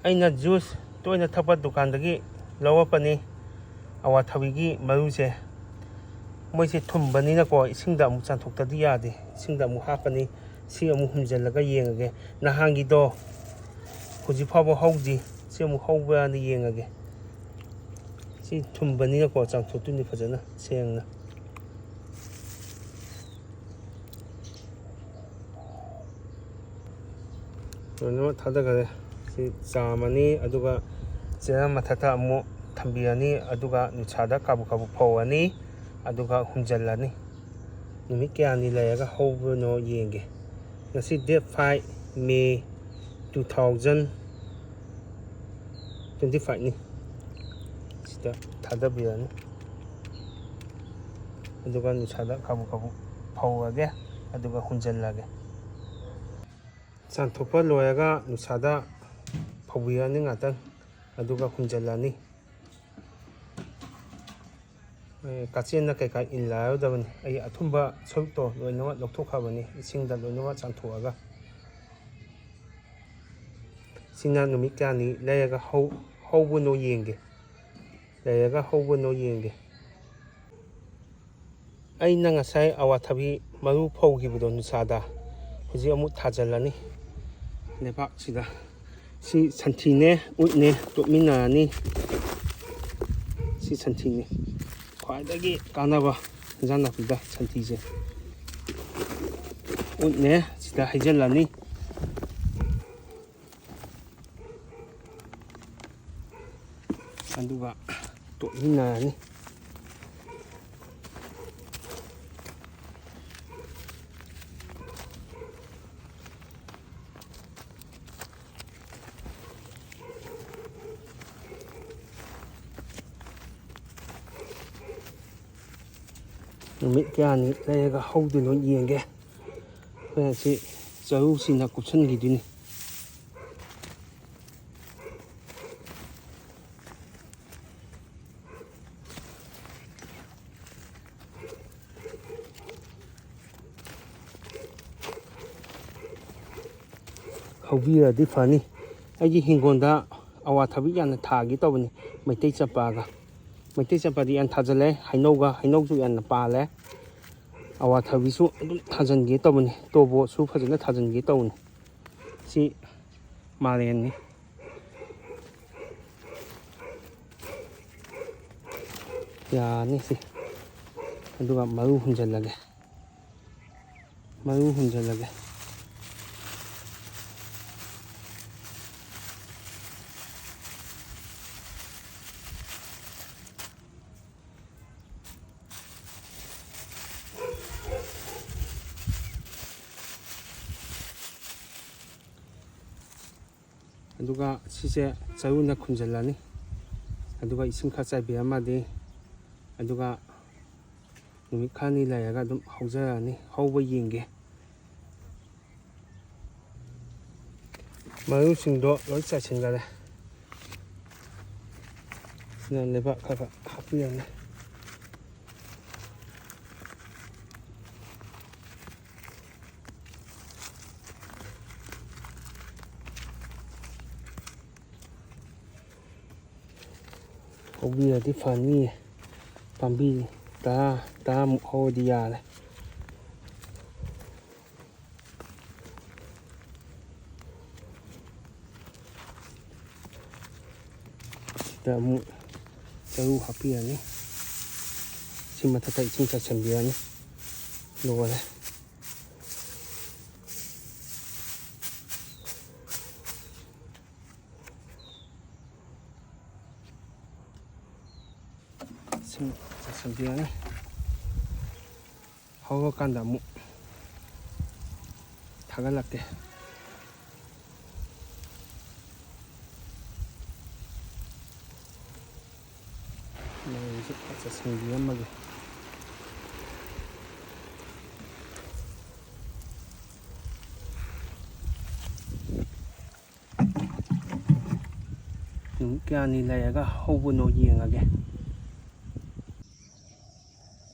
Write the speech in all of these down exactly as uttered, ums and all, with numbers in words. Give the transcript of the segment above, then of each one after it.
ꯑꯩꯅ ꯖꯨꯁ ꯇꯣꯏꯅ ꯊꯛꯄ ꯗꯨꯀꯥꯟꯗꯒꯤ ꯂꯧꯔꯛꯄꯅꯤ꯫ ꯑꯋꯥꯊꯕꯤꯒꯤ ꯃꯔꯨꯁꯦ, ꯃꯣꯏꯁꯦ ꯊꯨꯝꯕꯅꯤꯅꯀꯣ, ꯏꯁꯤꯡꯗ ꯑꯃꯨꯛ ꯆꯥꯝꯊꯣꯛꯇꯗꯤ ꯌꯥꯗꯦ꯫ ꯏꯁꯤꯡꯗ ꯑꯃꯨꯛ ꯍꯥꯞꯄꯅꯤ꯫ ꯁꯤ ꯑꯃꯨꯛ ꯍꯨꯝꯖꯤꯜꯂꯒ ꯌꯦꯡꯉꯒꯦ꯫ ꯅꯍꯥꯟꯒꯤꯗꯣ ꯍꯧꯖꯤꯛ ꯐꯥꯎꯕ ꯍꯧꯗ꯭ꯔꯤ꯫ ꯁꯤ ꯑꯃꯨꯛ ꯍꯧꯕ꯭ꯔꯥꯅ ꯌꯦꯡꯉꯒꯦ꯫ ꯁꯤ ꯊꯨꯝꯕꯅꯤꯅꯀꯣ, ꯆꯥꯝꯊꯣꯛꯇꯣꯏꯅꯤ ꯐꯖꯅ ꯁꯦꯡꯅ꯫ ꯂꯣꯏꯅꯃꯛ ꯊꯥꯗꯈꯔꯦ꯫ ꯁꯤ ꯆꯥꯝꯃꯅꯤ, ꯑꯗꯨꯒ ꯆꯦꯔꯪ ꯃꯊꯛꯇ ꯑꯃꯨꯛ ꯊꯝꯕꯤꯔꯅꯤ, ꯑꯗꯨꯒ ꯅꯨꯡꯁꯥꯗ ꯀꯥꯕꯨꯛ ꯀꯥꯕꯨꯛ ꯐꯧꯔꯅꯤ, ꯑꯗꯨꯒ ꯍꯨꯝꯖꯤꯜꯂꯅꯤ꯫ ꯅꯨꯃꯤꯠ ꯀꯌꯥꯅꯤ ꯂꯩꯔꯒ ꯍꯧꯕꯅꯣ ꯌꯦꯡꯒꯦ꯫ ꯉꯁꯤ date five May two thousand twenty fiveꯅꯤ꯫ ꯁꯤꯗ ꯊꯥꯗꯕꯤꯔꯅꯤ꯫ ꯑꯗꯨꯒ ꯅꯨꯡꯁꯥꯗ ꯀꯥꯕꯨꯛ ꯀꯥꯕꯨꯛ ꯐꯧꯔꯒꯦ, ꯑꯗꯨꯒ ꯍꯨꯝꯖꯤꯜꯂꯒꯦ꯫ ꯆꯥꯝꯊꯣꯛꯄ ꯂꯣꯏꯔꯒ ꯅꯨꯡꯁꯥꯗ ꯐꯧꯕꯤꯔꯅꯤ ꯉꯥꯛꯇꯪ, ꯑꯗꯨꯒ ꯍꯨꯝꯖꯤꯜꯂꯅꯤ꯫ ꯑꯦ, ꯀꯥꯆꯦꯟꯅ ꯀꯩꯀꯥ ꯏꯜꯂꯔꯣꯏꯗꯕꯅꯤ꯫ ꯑꯩ ꯑꯊꯨꯝꯕ ꯁꯔꯨꯛꯇꯣ ꯂꯣꯏꯅꯃꯛ ꯂꯧꯊꯣꯛꯈ꯭ꯔꯕꯅꯤ, ꯏꯁꯤꯡꯗ ꯂꯣꯏꯅꯃꯛ ꯆꯥꯝꯊꯣꯛꯑꯒ꯫ ꯁꯤꯅ ꯅꯨꯃꯤꯠ ꯀꯌꯥꯅꯤ ꯂꯩꯔꯒ ꯍꯧ-, ꯍꯧꯕꯅꯣ ꯌꯦꯡꯒꯦ꯫ ꯂꯩꯔꯒ ꯍꯧꯕꯅꯣ ꯌꯦꯡꯒꯦ꯫ ꯑꯩꯅ ꯉꯁꯥꯏ ꯑꯋꯥꯊꯕꯤ ꯃꯔꯨ ꯐꯧꯈꯤꯕꯗꯣ ꯅꯨꯡꯁꯥꯗ, ꯍꯧꯖꯤꯛ ꯑꯃꯨꯛ ꯊꯥꯖꯤꯜꯂꯅꯤ ꯂꯩꯕꯥꯛꯁꯤꯗ꯫ ꯁꯤ ꯁꯟꯊꯤꯅꯦ, ꯎꯠꯅꯦ, ꯇꯣꯠꯃꯤꯟꯅꯔꯅꯤ꯫ ꯁꯤ ꯁꯟꯊꯤꯅꯦ, ꯈ꯭ꯋꯥꯏꯗꯒꯤ ꯀꯥꯟꯅꯕ ꯏꯟꯖꯥꯡ ꯅꯥꯄꯤꯗ ꯁꯟꯊꯤꯁꯦ꯫ ꯎꯠꯅꯦ, ꯁꯤꯗ ꯍꯩꯖꯤꯜꯂꯅꯤ꯫ ꯑꯗꯨꯒ ꯇꯣꯠꯃꯤꯟꯅꯔꯅꯤ꯫ ꯅꯨꯃꯤꯠ ꯀꯌꯥꯅꯤ ꯂꯩꯔꯒ ꯍꯧꯗꯣꯏꯅꯣ ꯌꯦꯡꯒꯦ꯫ ꯑꯩꯈꯣꯏ ꯑꯁꯤ ꯆꯔꯨꯁꯤꯡꯅ ꯀꯨꯞꯁꯟꯈꯤꯗꯣꯏꯅꯤ꯫ ꯍꯧꯕꯤꯔꯗꯤ ꯐꯅꯤ꯫ ꯑꯩꯒꯤ ꯍꯤꯡꯒꯣꯜꯗ ꯑꯋꯥꯊꯕꯤ ꯌꯥꯝꯅ ꯊꯥꯒꯦ ꯇꯧꯕꯅꯤ, ꯃꯩꯇꯩ ꯆꯝꯄ꯭ꯔꯥꯒ꯫ ꯃꯩꯇꯩ ꯆꯝꯄ꯭ꯔꯥꯗꯤ ꯌꯥꯝ ꯊꯥꯖꯜꯂꯦ, ꯍꯩꯅꯧꯒ, ꯍꯩꯅꯧꯁꯨ ꯌꯥꯝꯅ ꯄꯥꯜꯂꯦ꯫ ꯑꯋꯥꯊꯕꯤꯁꯨ ꯑꯗꯨꯝ ꯊꯥꯖꯤꯟꯒꯦ ꯇꯧꯕꯅꯤ, ꯇꯣꯔꯕꯣꯠꯁꯨ ꯐꯖꯅ ꯊꯥꯖꯤꯟꯒꯦ ꯇꯧꯕꯅꯤ꯫ ꯁꯤ ꯃꯥꯂꯦꯝꯅꯤ꯫ ꯌꯥꯅꯤ ꯁꯤ꯫ ꯑꯗꯨꯒ ꯃꯔꯨ ꯍꯨꯟꯖꯜꯂꯒꯦ꯫ ꯃꯔꯨ ꯍꯨꯟꯖꯜꯂꯒꯦ꯫ ꯑꯗꯨꯒ ꯁꯤꯁꯦ ꯆꯔꯨꯅ ꯈꯨꯝꯖꯤꯜꯂꯅꯤ꯫ ꯑꯗꯨꯒ ꯏꯁꯤꯡ ꯈꯔ ꯆꯥꯏꯕꯤꯔꯝꯃꯗꯤ, ꯑꯗꯨꯒ ꯅꯨꯃꯤꯠ ꯈꯔꯅꯤ ꯂꯩꯔꯒ ꯑꯗꯨꯝ ꯍꯧꯖꯔꯛꯑꯅꯤ꯫ ꯍꯧꯕ ꯌꯦꯡꯒꯦ꯫ ꯃꯔꯨꯁꯤꯡꯗꯣ ꯂꯣꯏ ꯆꯥꯏꯁꯤꯟꯈꯔꯦ꯫ ꯁꯤꯅ ꯂꯩꯕꯥꯛ ꯈꯔ ꯈꯔ ꯍꯥꯞꯄꯤꯔꯅꯤ꯫ ꯍꯧꯕꯤꯔꯗꯤ ꯐꯅꯤꯌꯦ꯫ ꯄꯥꯝꯕꯤ ꯇꯔꯥ, ꯇꯔꯥꯃꯨꯛ ꯍꯧꯔꯗꯤ ꯌꯥꯔꯦ꯫ ꯁꯤꯗ ꯑꯃꯨꯛ ꯆꯔꯨ ꯍꯥꯞꯄꯤꯔꯅꯤ꯫ ꯁꯤ ꯃꯊꯛꯇ ꯏꯁꯤꯡ ꯆꯥꯏꯁꯤꯟꯕꯤꯔꯅꯤ꯫ ꯂꯣꯏꯔꯦ꯫ ꯏꯁꯤꯡ ꯆꯥꯏꯁꯤꯟꯕꯤꯔꯅꯤ꯫ ꯍꯧꯔꯀꯥꯟꯗ ꯑꯃꯨꯛ ꯊꯥꯒꯠꯂꯛꯀꯦ꯫ ꯃꯌꯥꯝꯁꯦ ꯆꯥꯏꯁꯤꯟꯕꯤꯔꯝꯃꯒꯦ꯫ ꯅꯨꯃꯤꯠ ꯀꯌꯥꯅꯤ ꯂꯩꯔꯒ ꯍꯧꯕꯅꯣ ꯌꯦꯡꯉꯒꯦ꯫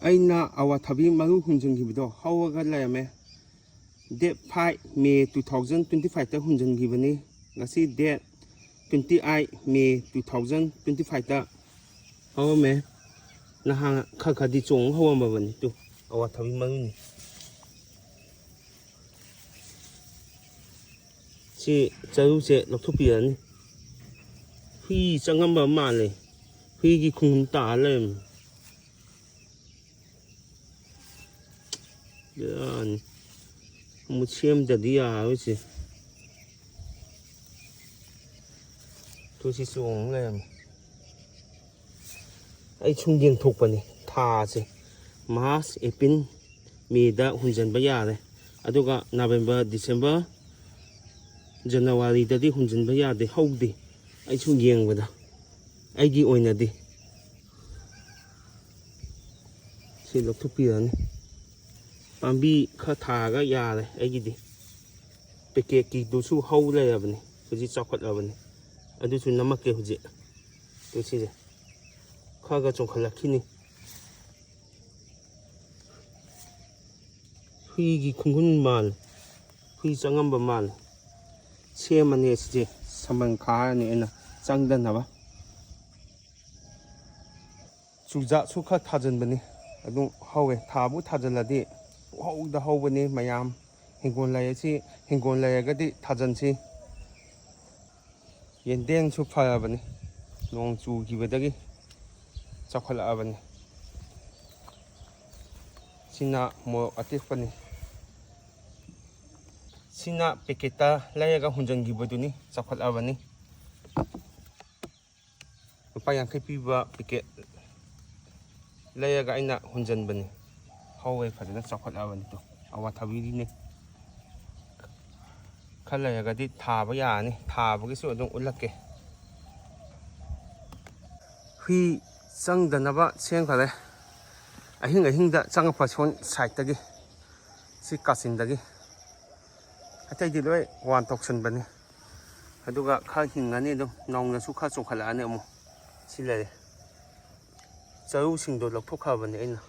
ꯑꯩꯅ ꯑꯋꯥꯊꯕꯤ ꯃꯔꯨ ꯍꯨꯟꯖꯤꯟꯈꯤꯕꯗꯣ ꯍꯧꯔꯒ ꯂꯩꯔꯝꯃꯦ꯫ Date five May two thousand twenty fiveꯇ ꯍꯨꯟꯖꯤꯟꯈꯤꯕꯅꯤ꯫ ꯉꯁꯤ date twenty eight May two thousand twenty fiveꯇ ꯍꯧꯔꯝꯃꯦ꯫ ꯅꯍꯥꯟ ꯈꯔ ꯈꯔꯗꯤ ꯆꯣꯡ ꯍꯧꯔꯝꯃꯕꯅꯤ꯫ ꯇꯨ, ꯑꯋꯥꯊꯕꯤ ꯃꯔꯨꯅꯤ꯫ ꯁꯤ ꯆꯔꯨꯁꯦ ꯂꯧꯊꯣꯛꯄꯤꯔꯅꯤ꯫ ꯍꯨꯏ ꯆꯪꯉꯝꯕ ꯃꯥꯜꯂꯦ꯫ ꯍꯨꯏꯒꯤ ꯈꯣꯡ ꯇꯥ ꯂꯩꯔꯝꯃꯦ꯫ ꯕꯦꯔꯥꯅꯤ꯫ ꯑꯃꯨꯛ ꯁꯦꯝꯗ꯭ꯔꯗꯤ ꯌꯥꯔꯔꯣꯏꯁꯦ꯫ ꯇꯨ, ꯁꯤ ꯆꯣꯡ ꯂꯩꯔꯝꯃꯦ꯫ ꯑꯩ ꯁꯨꯝ ꯌꯦꯡꯊꯣꯛꯄꯅꯤ ꯊꯥꯁꯦ꯫ March, April, Mayꯗ ꯍꯨꯟꯖꯤꯟꯕ ꯌꯥꯔꯦ꯫ ꯑꯗꯨꯒ November, December, Januaryꯗꯗꯤ ꯍꯨꯟꯖꯤꯟꯕ ꯌꯥꯗꯦ, ꯍꯧꯗꯦ꯫ ꯑꯩ ꯁꯨꯝ ꯌꯦꯡꯕꯗ, ꯑꯩꯒꯤ ꯑꯣꯏꯅꯗꯤ꯫ ꯁꯤ ꯂꯧꯊꯣꯛꯄꯤꯔꯅꯤ꯫ ꯄꯥꯝꯕꯤ ꯈꯔ ꯊꯥꯔꯒ ꯌꯥꯔꯦ ꯑꯩꯒꯤꯗꯤ꯫ Packetꯀꯤꯗꯨꯁꯨ ꯍꯧ ꯂꯩꯔꯕꯅꯤ, ꯍꯧꯖꯤꯛ ꯆꯥꯎꯈꯠꯂꯕꯅꯤ꯫ ꯑꯗꯨꯁꯨ ꯅꯝꯃꯛꯀꯦ ꯍꯧꯖꯤꯛ꯫ ꯇꯨ, ꯁꯤꯁꯦ ꯈꯔ ꯈꯔ ꯆꯣꯡꯈꯠꯂꯛꯈꯤꯅꯤ꯫ ꯍꯨꯏꯒꯤ ꯈꯣꯡꯒꯨꯟ ꯃꯥꯜꯂꯦ꯫ ꯍꯨꯏ ꯆꯪꯉꯝꯕ ꯃꯥꯜꯂꯦ꯫ ꯁꯦꯝꯃꯅꯤ ꯑꯁꯤꯁꯦ, ꯁꯝꯕꯜ ꯈꯥꯔꯅꯤ ꯑꯩꯅ ꯆꯪꯗꯅꯕ꯫ ꯆꯨꯖꯥꯛꯁꯨ ꯈꯔ ꯊꯥꯖꯤꯟꯕꯅꯤ, ꯑꯗꯨꯝ ꯍꯧꯋꯦ꯫ ꯊꯥꯕꯨ ꯊꯥꯖꯤꯜꯂꯗꯤ ꯄꯨꯍꯧꯗ ꯍꯧꯕꯅꯤ ꯃꯌꯥꯝ꯫ ꯍꯤꯡꯒꯣꯜ ꯂꯩꯔꯁꯤ, ꯍꯤꯡꯒꯣꯜ ꯂꯩꯔꯒꯗꯤ ꯊꯥꯖꯤꯟꯁꯤ꯫ ꯌꯦꯟꯗꯦꯝꯁꯨ ꯐꯔꯕꯅꯤ, ꯅꯣꯡ ꯆꯨꯈꯤꯕꯗꯒꯤ ꯆꯥꯎꯈꯠꯂꯛꯑꯕꯅꯤ꯫ ꯁꯤꯅ ꯃꯣꯔꯣꯛ ꯑꯇꯦꯛꯄꯅꯤ꯫ ꯁꯤꯅ packetꯇ ꯂꯩꯔꯒ ꯍꯨꯟꯖꯤꯟꯈꯤꯕꯗꯨꯅꯤ, ꯆꯥꯎꯈꯠꯂꯕꯅꯤ꯫ ꯂꯨꯄꯥ ꯌꯥꯡꯈꯩ ꯄꯤꯕ packet ꯂꯩꯔꯒ ꯑꯩꯅ ꯍꯨꯟꯖꯤꯟꯕꯅꯤ꯫ ꯍꯧꯋꯦ, ꯐꯖꯅ ꯆꯥꯎꯈꯠꯂꯕꯅꯤ꯫ ꯇꯨ, ꯑꯋꯥꯊꯕꯤꯅꯤ꯫ ꯈꯔ ꯂꯩꯔꯒꯗꯤ ꯊꯥꯕ ꯌꯥꯔꯅꯤ, ꯊꯥꯕꯒꯤꯁꯨ ꯑꯗꯨꯝ ꯎꯠꯂꯛꯀꯦ꯫ ꯍꯨꯏ ꯆꯪꯗꯅꯕ ꯁꯦꯝꯈꯔꯦ꯫ ꯑꯍꯤꯡ ꯑꯍꯤꯡꯗ ꯆꯪꯉꯛꯄ ꯁꯣꯝ sideꯇꯒꯤ, ꯁꯤ ꯀꯥꯆꯤꯟꯗꯒꯤ꯫ ꯑꯇꯩꯗꯤ ꯂꯣꯏ ꯋꯥꯟ ꯇꯧꯁꯟꯕꯅꯤ꯫ ꯑꯗꯨꯒ ꯈꯔ ꯍꯤꯡꯉꯅꯤ ꯑꯗꯨꯝ, ꯅꯧꯅꯁꯨ ꯈꯔ ꯆꯣꯡꯈꯠꯂꯛꯑꯅꯤ ꯑꯃꯨꯛ꯫ ꯁꯤ ꯂꯩꯔꯦ꯫ ꯆꯔꯨꯁꯤꯡꯗꯣ ꯂꯧꯊꯣꯛꯈ꯭ꯔꯕꯅꯤ ꯑꯩꯅ꯫